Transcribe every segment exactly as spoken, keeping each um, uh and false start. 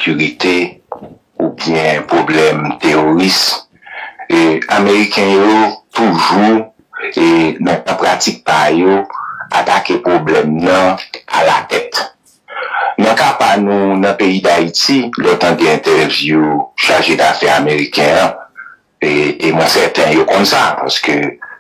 ensekirite oubyen pwoblèm teworis, e, Ameriken yo toujou, e, nan, nan pratik pa yo, atake pwoblèm nan alatèt. Nan ka pa nou, nan peyi Dayiti, lè w tande entèvyou chaje dafè ameriken an, e, e mwen sèten yo konn sa, paske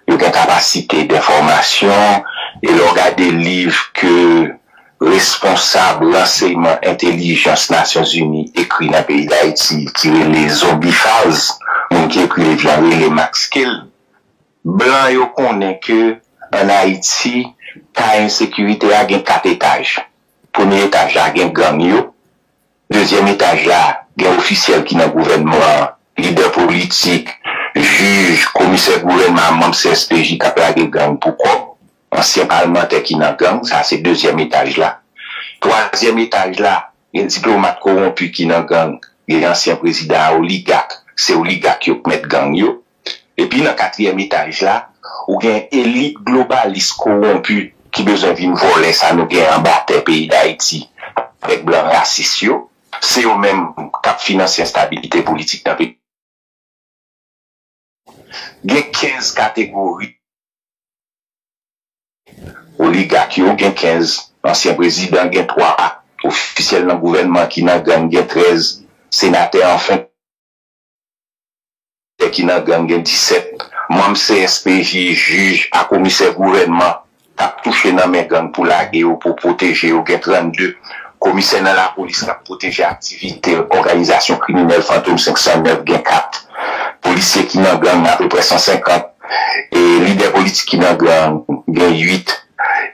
yo gen kapasite denfòmasyon, e lè w gade liv ke responsab ranseyman entèlijans Nasyonzini ekri nan peyi Dayiti, ki rele Zombie Files, moun ki ekri liv lan rele Max Kale, blan yo konnen ke ann Ayiti, ka ensekirite a gen kat etaj. Premye etaj la gen gang yo, dezyèm etaj la gen ofisyèl ki nan gouvènman an, lidè politik, jij, komisè gouvènman, manm C S P J k ap lage gang pou kòb, ansyen palmantè ki nan gang, sa se dezyèm etaj la. Twazyèm etaj la, gen diplomat kowonpi ki nan gang, gen ansyen prezidan a oligak, se oligak yo k mèt gang yo. Epi nan katriyèm etaj la, ou gen elit globalis kowonpi ki bezwen vin vòlè sa nou gen anba tè peyi Dayiti avèk blan rasis yo. Se yo menm k ap finanse enstabilite politik nan peyi. Gen kenz kategori. Oligak yo gen kenz, ansyen prezidan gen twa, ofisyèl nan gouvènman ki nan gang gen trèz, senatè anfen ki nan gang gen disèt, manm C S P J, jij ak komisè gouvènman k ap touche nan men gang pou lage yo, pou pwoteje yo gen trannde, komisè nan lapolis k ap pwoteje aktivite òganizasyon kriminèl Fantom senk san nèf gen kat, polisye ki nan gang apeprè san senkant, e lidè politik ki nan gang gen uit,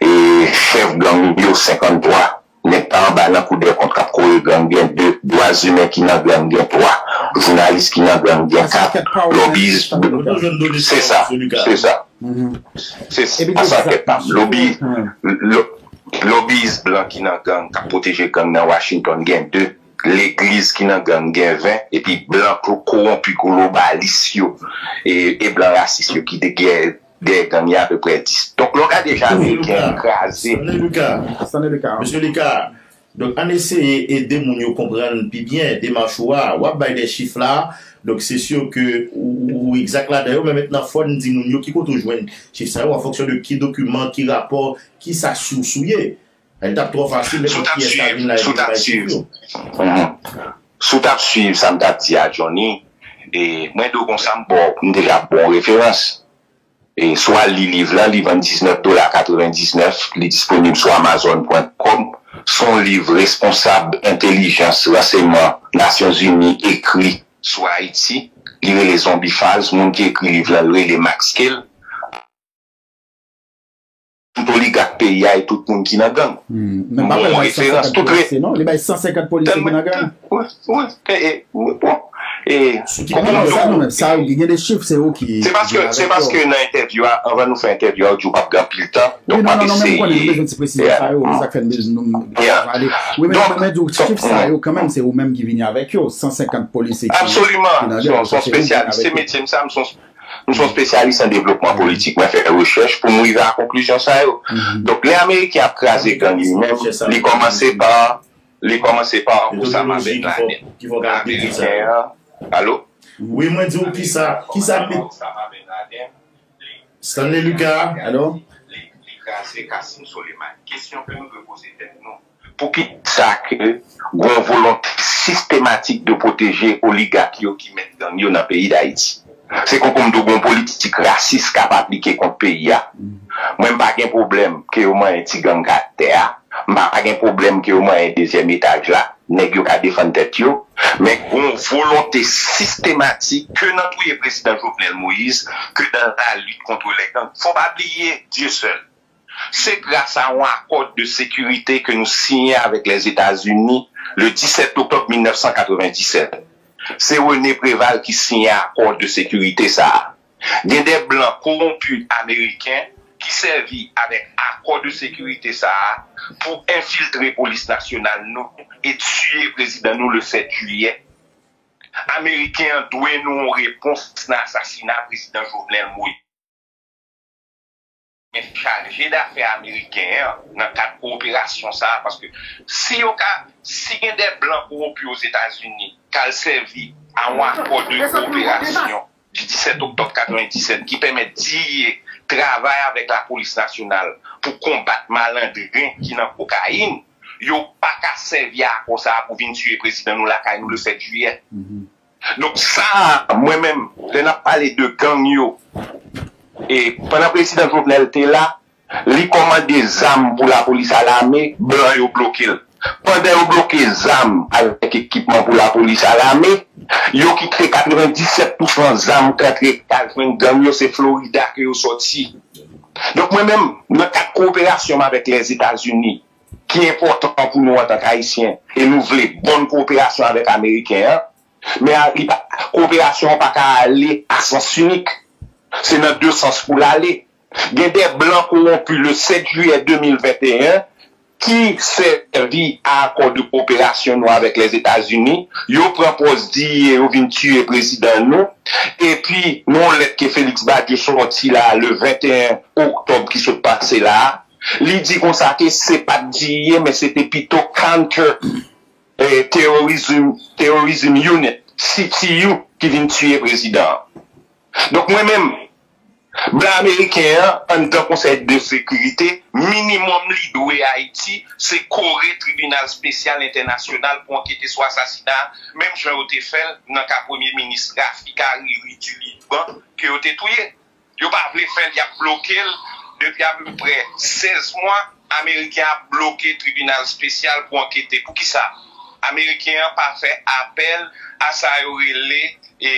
e chèf gang yo senkanntwa, nèg pa anba nan Kou dè Kont k ap kore gang gen de, dwa imen ki nan gang gen twa, jounalis ki nan gang gen kat, lòbiyis, se sa, se sa. Se sa, sa kèt pa m. Lobi, lo- lobbyist blan ki nan gang k ap pwoteje gang nan Washington gen de, legliz ki nan gang gen ven, epi blan ko- kowonpi globalis yo e, e blan rasis yo ki te gen dèyè gang yo apeprè dis. Donk, lè w gade jan Ameriken an kraze. Stanley Lucas. Stanley Lucas. Mesye Lucas, donk, ann eseye ede moun yo konprann pi byen demach ou a. W ap bay de chif la, donk, se si ke ou, ou egzak ladan yo, men mentnan, fò n di moun yo ki kote w jwenn chif sa yo, an fonksyon de ki dokiman, ki rapò, ki sa sous ou ye. Li t ap twò fasil, nenpòt kiyès ta vin la epi bay chif yo. Si w t ap swiv sa m t ap di a, Johnny, e mwen di w konsa, m ba w, m deja ba w referans. E si w al li liv la, li vann diznèf dola katrevendiznèf, li disponib sou amazon pwen kòm. Se yon liv responsab entèlijans, ransèyman Nasyonzini ekri sou Ayiti. Li rele Zombie Files, moun ki ekri liv la, li rele Max Kale. Tout oligak peyi a e tout moun ki nan gang. M ba w referans, tout re- non, li bay san senkant polisye ki nan gang. Wi, wi, e, e, wi, bon. E, kòman m di w? Sa, nou menm, sa, gen de chif, se ou ki. Se paske, se paske nan entèvyou a, anvan nou fè entèvyou a, ou di w p ap gen anpil tan, donk m ap eseye. Wi, non, non, non, men m konnen nou bezwen ti presizyon sa yo, se sa k fè n bezwen nou ale. Wi, men, men, men, di w, chif sa yo, kanmenm, se ou menm ki vini avèk yo, san senkant polisye ki nan gang. Absoliman, se yon, se yon espesyalis, se metye m sa, m se yon M se yon espesyalis an devlopman politik. Mwen fè rechèch pou m rive a konklizyon sa yo. Donk, lè Ameriken ap kraze gang li menm, li kòmanse pa, li kòmanse pa Osama Ben Laden. Ameriken an, alo? Wi, mwen di w kisa, kisa met- Osama Ben Laden, Stanley Lucas, alo? Li, li kraze Kassim Soleimani. Kesyon ke nou dwe poze tèt nou, Poukisa ke gon volonte sistematik de pwoteje oligak yo ki mèt gang yo nan peyi Dayiti? Se konkou m di w gon politik rasis k ap aplike kont peyi a. Mwen, m pa gen pwoblèm ke yo manyen ti gang atè a. M pa gen pwoblèm ke yo manyen dezyèm etaj la. Nèg yo ka defann tèt yo. Men gon volonte sistematik ke nan touye prezidan Jovenel Moïse, ke dans la lutte contre les gangs. Fò pa bliye, Dieu seul. Se gras a yon akò de sekirite ke nou siyen avèk Lèzetazini le disèt oktòb mil nèf san katrevenndisèt. Se René Préval ki siyen akò de sekirite sa a. Gen de blan kowonpi ameriken ki sèvi avèk akò de sekirite sa a pou enfiltre polis nasyonal nou e tiye prezidan nou le sèt jiyè. Ameriken an dwe nou yon repons nan asasina prezidan Jovenel Moïse. men chaje dafè ameriken an nan kad kowoperasyon sa a, paske si yo ka, si gen de blan kowonpi Ozetazini k al sèvi a yon akò de kowoperasyon di disèt oktòb katrevendisèt ki pèmèt D E A travay avèk lapolis nasyonal pou konbat malandren ki nan kokayin, yo pa ka sèvi a akò sa a pou vin tiye prezidan nou lakay nou le sèt jiyè. Donk sa, mwen menm, lè n ap pale de gang yo, e pandan prezidan Jovenel te la, li kòmande zam pou lapolis a lame, blan yo bloke l. Pandan yo bloke zam avèk ekipman pou lapolis a lame, yo kite katrevendisèt pousan zam k antre k al jwenn gang yo, se Florida ke yo sòti. Donk mwen menm, nan kad kowoperasyon m avèk Lèzetazini, ki enpòtan pou nou antank Ayisyen, e nou vle bòn kowoperasyon avèk Ameriken an, men a- li pa- kowoperasyon an pa ka ale a sans inik. Se nan de sans pou l ale. Gen de blan kowonpi le sèt jiyè de mil venteyen ki sèvi a akò de kowoperasyon nou avèk Lèzetazini, yo pran pòz D E A, yo vin tiye prezidan nou, epi nan yon lèt ke Félix Badio sòti la le venteyen oktòb ki sot pase la, li di konsa ke se pa t D E A, men se te pito Counter eh, Terrorism, Terrorism Unit, C T U, ki vin tiye prezidan an. Donk mwen menm, blan ameriken an, anndan Konsèy de Sekirite, minimòm li dwe Ayiti, se kore Tribinal Espesyal Entènasyonal pou ankete sou asasina, menm jan yo te fè l nan ka Premye Minis Rafiq Hariri di Liban, ke yo te touye. Yo pa vle fè l, y ap bloke l. Depi apeprè sèz mwa, Ameriken ap bloke Tribinal Espesyal pou ankete. Poukisa? Ameriken an pa fè apèl a sa yo rele e,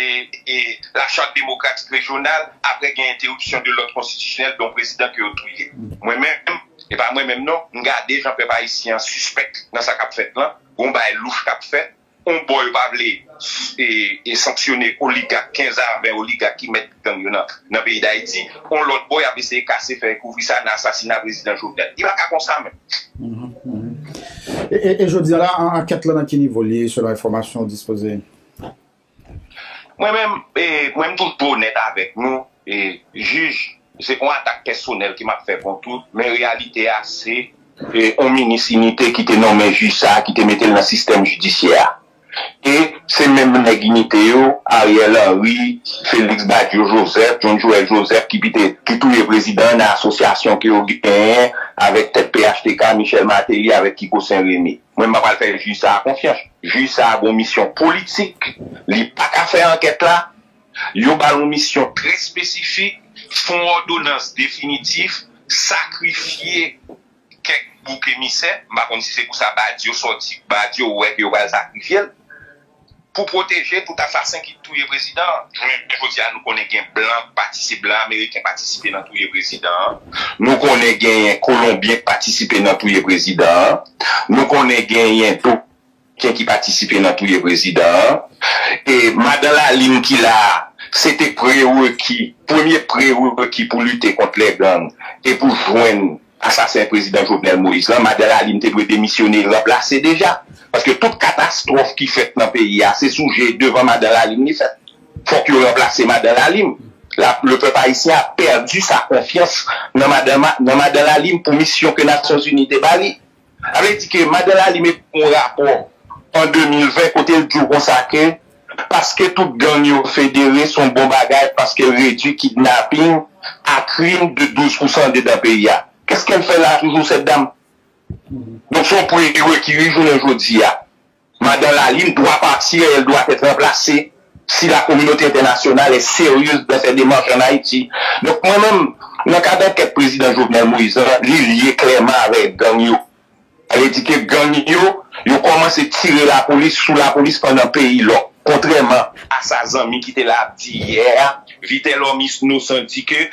e, la Charte Démocratique Régionale apre gen entèripsyon de lòd konstitisyonèl de yon prezidan ke yo touye. Mwen menm, e pa mwen menm non, m gade jan pèp ayisyen an sispèk nan sa k ap fèt lan, gon bagay louch k ap fèt, yon bò yo pa vle e, e sanksyone oligak, kenz a ven oligak ki mèt gang yo nan, nan peyi Dayiti, yon lòt bò y ap eseye kase fè kouvri sa nan asasina prezidan Jovenel. Li pa ka konsa menm. E, e, e jodi a la, an- ankèt la nan ki nivo li ye selon enfòmasyon w dispoze? Mwen menm, e, mwen m toujou onèt avèk nou, e, jij, se pa yon atak pèsonèl ke m ap fè kont ou, men reyalite a se e, yon minis inite ki te nonmen jij sa a, ki te mete l nan sistèm jidisyè a. E se menm nèg inite yo, Ariel Henry, Félix Badio Joseph, John Joël Joseph, ki pite, ki touye prezidan an nan asosyasyon ke yo genyen avèk tèt P H T K, Michel Martelly avèk Kiko Saint Remy. Mwen m pa pral fè jij sa a konfyans. Jij sa a gen yon misyon politik, li pa ka fè ankèt la. Yo ba l yon misyon trè espesifik, fè yon òdonans definitif, sakrifye kèk bouk emisè, m pa konn si se pou sa Badio sòti, Badio wè ke yo pral sakrifye l, pou pwoteje tout asasen ki touye prezidan an. Jounen jodi a, nou konnen gen blan, pati, se blan ameriken patisipe nan touye prezidan an. Nou konnen genyen kolonbyen ki patisipe nan touye prezidan an. Nou konnen genyen do- ken ki patisipe nan touye prezidan an. E madan Lalime ki la a, se te prereki, premye prereki pou lite kont lègang e pou jwenn asasen prezidan Jovenel Moïse lan. Madan Lalime te dwe demisyone, ranplase deja. Paske tout katastwòf ki fèt nan peyi a, se sou je devan madan Lalime li fèt. Fòk yo ranplase madan Lalime. La, le pèp ayisyen a pèdi sa konfyans nan madan, nan madan Lalime pou misyon ke Nasyonzini te ba li. Sa vle di ke madan Lalime te fè yon rapò an de mil ven kote l di w konsa ke paske tout gang yo federe se yon bon bagay paske l redwi kidnaping a krim de douz pousan andedan peyi a. Qu'est-ce qu'elle fait là toujours cette dame? Donk se yon prereki wi jounen jodi a. Madan Lalime doit partir et elle doit être remplacée si la communauté internationale est sérieuse dans ses démarches en Haïti. Donk mwen menm, nan kad ankèt prezidan Jovenel Moïse lan, li lye klèman avèk gang yo. Sa vle di ke gang yo, yo kòmanse tire lapolis sou lapolis pandan peyi lòk. Kontrèman a sa zanmi ki te la ap di yè a, Vitelhomme Innocent di ke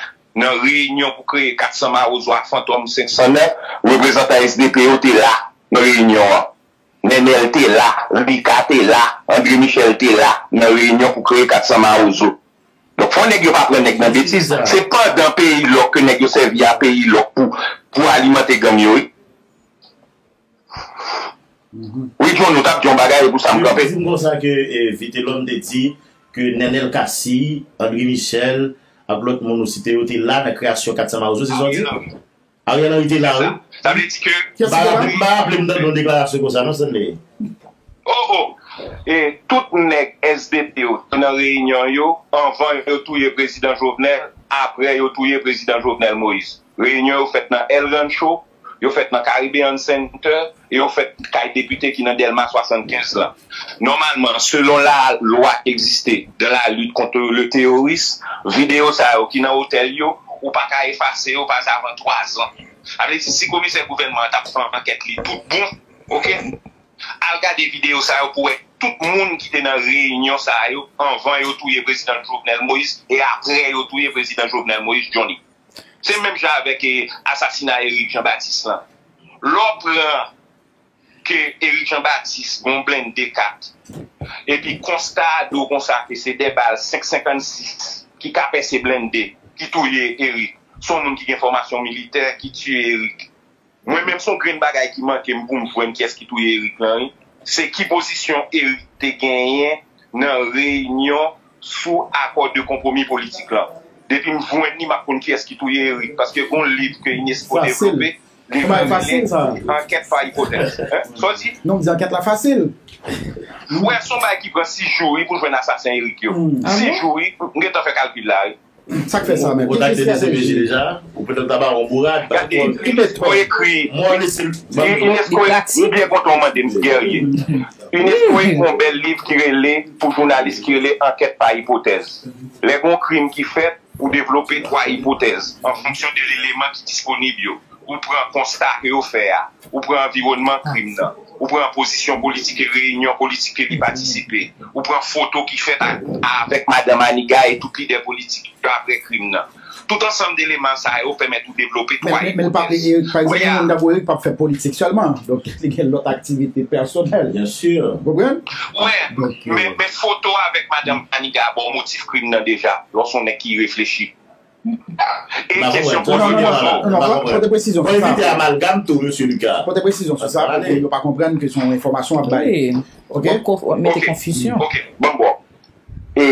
nan reyinyon pou kreye kat san Mawozo a Fantòm senk san nèf, reprezantan S D P yo te la nan reyinyon an. Nènèl te la, Rika te la, André Michel te la nan reyinyon pou kreye kat san Mawozo. Donk fò nèg yo pa pran nèg nan betiz. Se pandan peyi lòk ke nèg yo sèvi a peyi lòk pou, pou alimante gang yo wi. Wi John, ou t ap di yon bagay e pou sa m kanpe. Di m konsa ke Vitelhomme te di ke Nènèl Cassy, André Michel, ak lòt moun ou site yo te la nan kreyasyon kat san Mawozo, se sa w di? Ariel Henry. Ariel Henry te la, wi. Sa vle di ke... M pa raple, m pa raple m tande yon deklarasyon konsa, non, Stanley. Oh, oh! E tout nèg S D P yo te nan reyinyon yo, anvan yo touye prezidan Jovenel, apre yo touye prezidan Jovenel Moïse. Reyinyon yo fèt nan El Rancho, yo fèt nan Caribbean Center, e yo fèt kay depite ki nan Dèlma swasannkenz lan. Nòmalman, selon la lwa ki egziste dans la lutte contre le terrorisme, videyo sa yo ki nan otèl yo, ou pa ka efase yo pa avan twa zan. Sa vle di, si komisè gouvènman an t ap fè ankèt li tout bon, oke, al gade videyo sa yo pou wè tout moun ki te nan reyinyon sa yo anvan yo touye prezidan Jovenel Moïse e apre yo touye prezidan Jovenel Moïse, Johnny. Se menm jan avèk, eh, asasina Eric Jean Baptiste lan. Lè w pran ke Eric Jean Baptiste gon blende kat, epi konsta a di w konsa ke se de bal senk senkannsis ki ka pèse blende ki touye Eric. Se yon moun ki gen fòmasyon militè ki tiye Eric. Mwen menm, se yon grenn bagay ki manke m pou m jwenn kiyès ki touye Eric lan, wi. Se ki pozisyon Eric te genyen nan reyinyon sou akò de konpwomi politik lan. Depi m jwenn li, m ap konn kiyès ki touye Eric. Paske gon liv ke UNESCO devlope, liv lan rele Ankèt pa Ipotèz. Hein? Sa w di? Non, m di ankèt la fasil. Wè, se yon bagay ki pran sis jou, wi, pou jwenn asasen Eric yo. Sis jou, wi. M gentan fè kalkil la, wi. Sa k fè sa menm? Ou kontakte D C P J deja? Ou petèt ta ba yon bourad? Gade, UNESCO ekri, UNESCO, m byen kontan w mande m, Guerrier. UNESCO ekri yon bèl liv ki rele, pou jounalis, ki rele Ankèt pa Ipotèz. Lè gon krim ki fèt, ou devlope twa ipotèz an fonksyon de eleman ki disponib yo. Ou pran konsta ke yo fè a, ou pran anviwònman krim nan, ou pran pozisyon politik e reyinyon politik ke li patisipe, ou pran foto ki fèt a, avèk madan Maniga e tout lidè politik yo apre krim nan. Tout ansanm de eleman sa yo pèmèt ou devlope twa ipotèz. Men, men, men l pa, e, pa egzanp, yon moun tankou Eric p ap fè politik sèlman. Donk, li gen lòt aktivite pèsonèl. Byen si. Ou konprann? Wi, men, men foto avèk madan Maniga ba w motif krim nan deja, lè w se yon nèg ki reflechi. E kesyon pou jodi a. Non, non, non, pote presizyon sou sa. Evite amalgam tou, mesye Lucas. Pote presizyon sou sa, pou yo pa konprann ke se yon enfòmasyon w ap bay. Wi. Ok? W ap mete konfizyon. Ok, bon, bon. E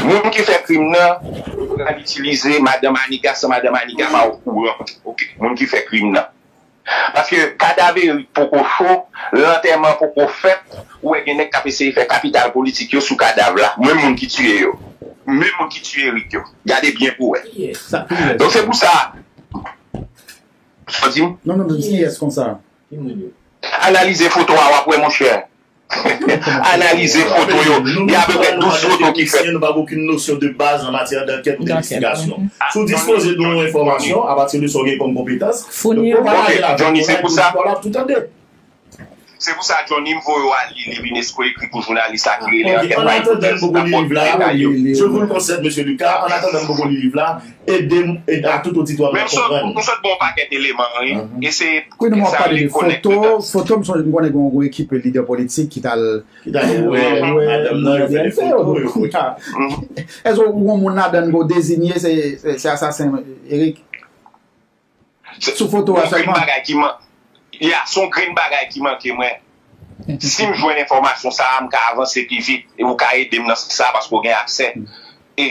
moun ki fè krim nan, pral itilize madan Maniga san madan Maniga pa okouran. Ok, moun ki fè krim nan. Paske kadav Eric poko cho, lantèman poko fèt, ou wè gen nèg k ap eseye fè kapital politik yo sou kadav la. Menm moun ki tiye yo. Menm moun ki tiye Eric yo. Gade byen pou wè. Donk se pou sa. Sa w di m? Non, non, non, kiyès konsa? Analize foto a, w ap wè, monchè. Analize foto yo. Gen apeprè douz foto ki fèt. Nou pa gen okenn nosyon de baz an matyè dankèt ou de envestigasyon. Si w dispoze de yon enfòmasyon, apati de sa w gen kòm konpetans, donk pataje l avèk nou, nou ap tou tande. Se pou sa, Johnny, m voye w al li liv UNESCO ekri pou jounalis la ki rele Ankèt pa Ipotèz. An atandan m poko li liv la, je vous le concède, mesye Lucas, an atandan m poko li liv la, ede m, ede a tout oditwa m nan konprann. Men m sot, m sot ba w pakèt eleman, wi. E se sa yo rele connectedness. Foto, foto, m sonje m konnen gen yon ekip lidè politik ki t al Ki ta gen wè madanm nan, yo fè de foto, yo foto. Èske w gon moun ladan n ke w dezinye se, se, se asasen Eric? Sou foto a sèlman? Ya, se yon grenn bagay ki manke mwen. Si m jwenn enfòmasyon sa a, m ka avanse pi vit. E ou ka ede m nan sans sa a, paske w gen aksè. E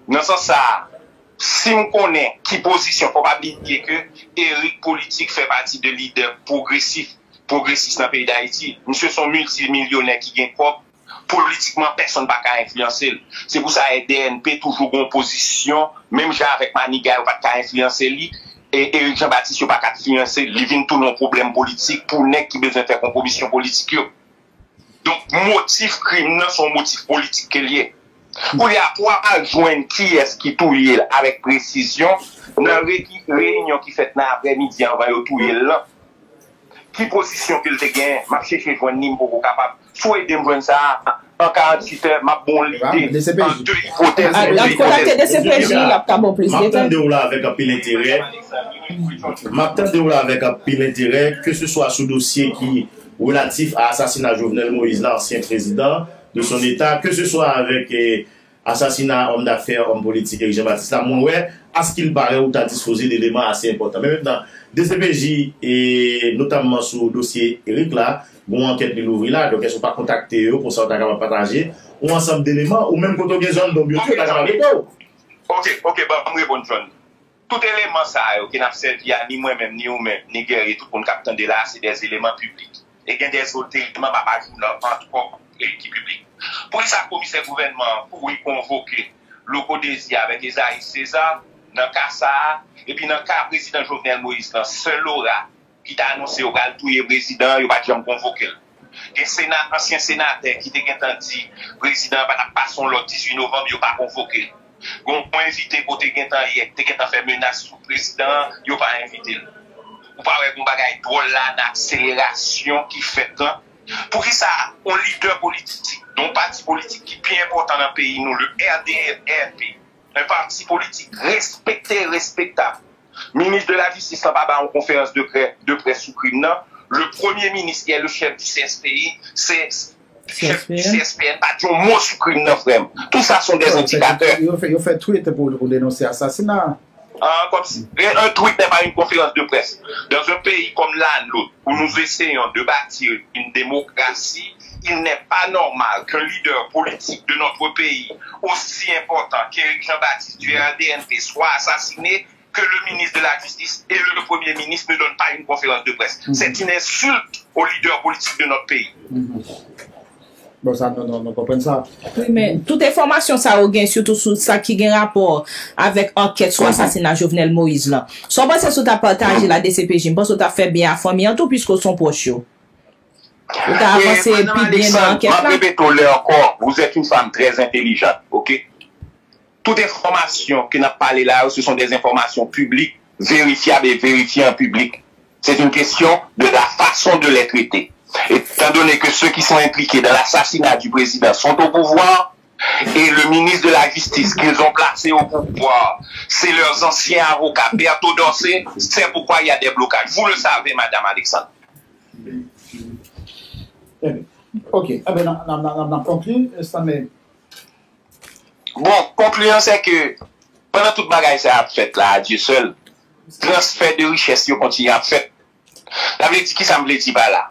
nan sans sa a, si m konnen ki pozisyon, fò pa bliye ke Eric Politique fè pati de lidè pwogresif pwogresis nan peyi Dayiti. Misye se yon miltimilyonè ki gen kòb. Politikman, pèsonn pa ka enfliyanse l. Se pou sa R D N P toujou gen yon pozisyon, menm jan avèk Maniga yo pa t ka enfliyanse li, e Eric Jean Baptiste yo pa ka enfliyanse l. Li vin tounen yon pwoblèm politik pou nèg ki bezwen fè konpwomisyon politik yo. Donk, motif krim nan se yon motif politik ke l ye. Kounye a, pou w al jwenn kiyès ki touye l avèk presizyon, nan re-, reyinyon ki fèt nan aprèmidi anvan yo touye l lan, ki pozisyon ke l te genyen, m ap chèche jwenn li, m poko kapab. Si w ede m jwenn sa a, an karanntuit è, m ap ba w lide an de ipotèz. Al, al kontakte D C P J, l ap ka ba w plis detay. M ap tande w la avèk anpil enterè. M ap tande w la avèk anpil enterè, keseswa sou dosye ki relatif a asasina Jovenel Moïse la, ansyen prezidan de son eta, keseswa avèk, eh, asasina òm dafè, òm politik Eric Jean Baptiste la, mwen wè, askilpare, ou ta dispoze de eleman ase enpòtan. Men mentnan, D C P J, e notamman sou dosye Eric la, gon ankèt li louvri la, donk èske w pa kontakte yo, konsa w ta kapab pataje yon ansanm de eleman, ou menm kote w gen zòn donm yo tou, yo ta kapab ede w? Ok, ok, ban m reponn John. Tout eleman sa yo ke n ap sèvi a, ni mwen menm, ni ou menm, ni Guerrier, tout moun k ap tande la, se des eleman piblik. E gen des eleman m ap ajoute ankò e ki piblik. Poukisa komisè gouvènman an kouri konvoke Loko Désir avèk Esaïe César nan ka sa a, epi nan ka prezidan Jovenel Moïse lan, sè Laura ki t anonse yo pral touye prezidan an, yo pa t janm konvoke l. Gen sena, ansyen senatè ki te gentan di prezidan an pa t ap pase yon lòt dizuit novanm, yo pa konvoke l. Gen yon envite kote gentan yè, te gentan fè menas sou prezidan an, yo pa envite l. Ou pa wè gen yon bagay dwòl la nan akselerasyon ki fèt lan? Poukisa yon lidè politik, yon pati politik ki pi enpòtan nan peyi nou, le R D R P, yon pati politik respekte, respektab, minis de la jistis lan pa ba yon konferans de, de près sou krim nan, le premye minis ki est le chef du C S P I, se chèf C S P N pa di yon mo sou krim nan, frè m. Tout sa sont des indicateurs. Yo fè, yo fè tweet pou, pou denonse asasina. Ah, comme si un tweet n'est pas une conférence de presse. Dans un pays comme la nôtre, où nous essayons de bâtir une démocratie, il n'est pas normal qu'un leader politique de notre pays, aussi important qu'Éric Jean-Baptiste du R D N P, soit assassiné, que le ministre de la Justice et le Premier ministre ne donnent pas une conférence de presse. C'est une insulte aux leaders politiques de notre pays. Bon, sa, nou, nou, nou konprann sa. Wi, men tout enfòmasyon sa yo gen, sitou sou sa ki gen rapò avèk ankèt sou asasina Jovenel Moïse lan. Sa w panse si w ta pataje l a D C P J? M panse w ta fè byen a fanmi an tou, piske w se yon pwòch yo. Ou ta avanse pi byen nan ankèt la. Mwen repete w lè ankò, vous êtes une femme très intelligente, ok? Tout enfòmasyon ke n ap pale la yo, ce sont des informations publiques, vérifiables et vérifiées en public. C'est une question de la façon de les traiter. Étant donné que ceux qui sont impliqués dans l'assassinat du président sont au pouvoir, et le ministre de la Justice qu'ils ont placé au pouvoir, c'est leurs anciens avocats, Berto Dorcé, c'est pourquoi il y a des blocages. Vous le savez, Madame Alexandre. Ok, ebe, n ap konkli, Stanley. Bon, konkliyon se ke pandan tout bagay sa ap fèt la, a Dye sèl, transfè de richès yo kontinye ap fèt. Sa vle di kisa m vle di pa la?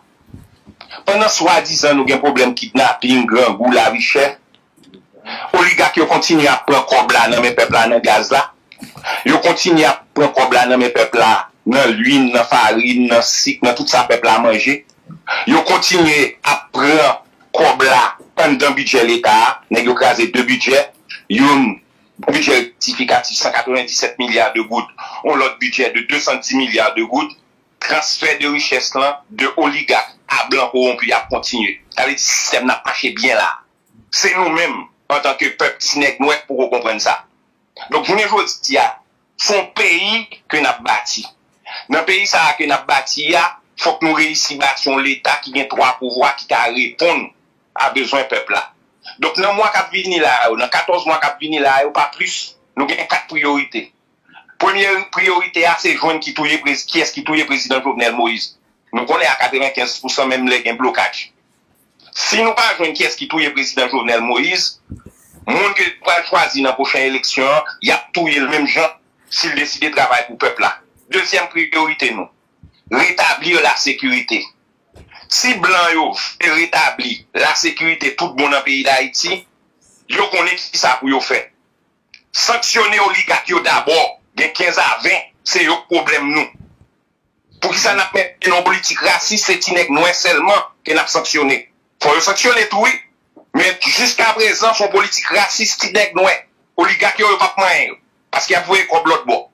Pandan swadizan nou gen pwoblèm kidnaping, grangou, lavi chè, oligak yo kontinye ap pran kòb la nan men pèp la nan gaz la. Yo kontinye ap pran kòb la nan men pèp la nan lwil, nan farin, nan sik, nan tout sa pèp la manje. Yo kontinye ap pran kòb la anndan bidjè leta a. Nèg yo kraze de bidjè. Youn, bidjè rektifikatif san katrevenndisèt milya de goud, yon lòt bidjè de de san dis milya de goud. Transfè de richès lan de oligak a blan kowonpi ap kontinye. Sa vle di sistèm nan ap mache byen la. Se nou menm, antanke pèp, ti nèg nwè k poko konprann sa. Donk, jounen jodi a, se yon peyi ke n ap bati. Nan peyi sa a ke n ap bati a, fòk nou reyisi bati yon leta ki gen twa pouvwa ki ka reponn a bezwen pèp la. Donk, nan mwa k ap vini la yo, nan katòz mwa k ap vini la yo, pa plis, nou gen kat priyorite. Premye priyorite a, se jwenn ki touye prez, kiyès ki touye prezidan Jovenel Moïse. Nou konnen a katrevenkenz pousan menm lè gen blokaj. Si nou pa jwenn kiyès ki touye prezidan Jovenel Moïse, moun ke nou pral chwazi nan pwochen eleksyon an, y ap touye l menm jan si l deside travay pou pèp la. Dezyèm priyorite nou, retablir la sécurité. Si blan yo vle retabli lasekirite tout bon nan peyi Dayiti, yo konnen kisa pou yo fè. Sanksyone oligak yo dabò, gen kenz a ven, se yo k pwoblèm nou. Poukisa n ap mennen yon politik rasis, se ti nèg nwè sèlman ke n ap sanksyone? Fò yo sanksyone tou wi, men jiskaprezan se yon politik rasis ti nèg nwè. Oligak yo, yo p ap manyen yo, paske y ap voye kòb lòt bò.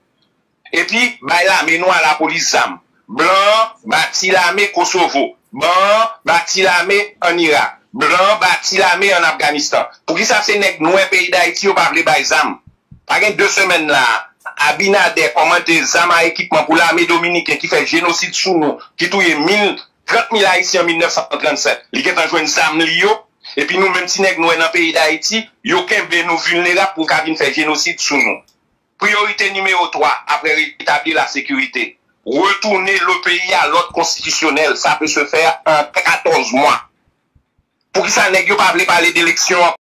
Epi bay lame nou a lapolis zam. Blan an bati lame Kosovo. Blan an bati lame ann Irak. Blan an bati lame ann Afganistan. Poukisa se nèg nwè peyi Dayiti yo pa vle bay zam? Pa gen de semèn la a, Abinader kòmande zam a ekipman pou lame dominiken ki fè jenosid sou nou, ki touye mil, trant mil Ayisyen an mil nèf san trannsèt. Li gentan jwenn zam li yo, epi nou menm ti nèg nwè nan peyi Dayiti, yo kenbe nou vilnerab pou ka vin fè jenosid sou nou. Priyorite nimewo twa, apre retabli lasekirite, retounen le peyi a lòd konstitisyonèl. Sa pe se fè an katòz mwa. Poukisa nèg yo pa vle pale de eleksyon an?